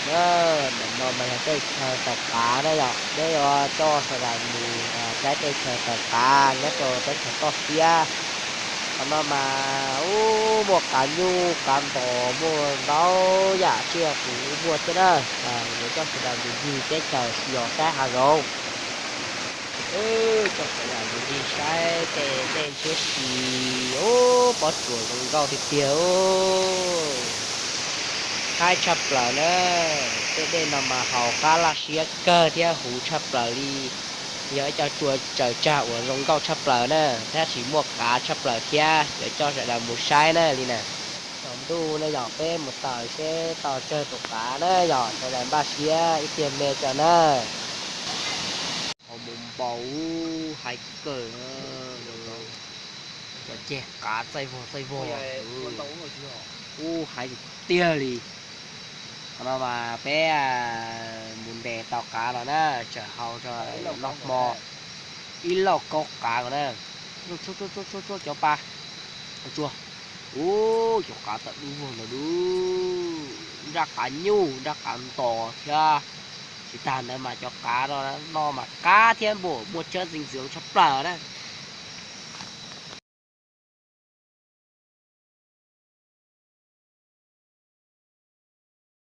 Ntawm no mas yog tej chaw tawm qav na yom, peb yuav coj sawv daws mus saib tej chaw tawm qav nyob rau teb chaws toj siab. Qhov no mas ub, muaj qav nyuj qav ntos, muaj ntau yam tsiaj kuv muaj thiab na. Yuav coj sawv daws mus ncig teb chaws Xios saib hav zoov. Coj sawv daws mus ncig saib tej dej ntshiab si, ub, pob tsuas zoo nkauj tiag tiag. Haib tshaj plaws na, tej dej no mas haus qab laj siab kawg thiab huv tshaj plaws li. Yog ib co tsua tsaws tsag uas zoo nkauj tshaj plaws na, tab sis muaj qav tshaj plaws thiab. Yuav coj sawv daws mus saib na li na. Tsaus ntuj na yom, peb mus tawm seb tau tsawg tus qav na yom, sawv daws npaj siab ib pliag me tso na. Haus mus npaum hais kawg, cov ceg qav txaij vog txaij vog, ub, hais tiag tiag li. Qhov no mas peb mus ntes tau qav los na, tseem haus noj hmo ib lauj kaub qav los na. Tshuab tshuab tshuab cov pa, tshuab, ub, cov qav tawm dub vog ntawd dub, nraj qav nyuj nraj qav ntos thiab. Tsis tas ntawd mas cov qav no no mas qab thiab npaum, muaj tsawb ntxeev ntxwv tshaj plaws na.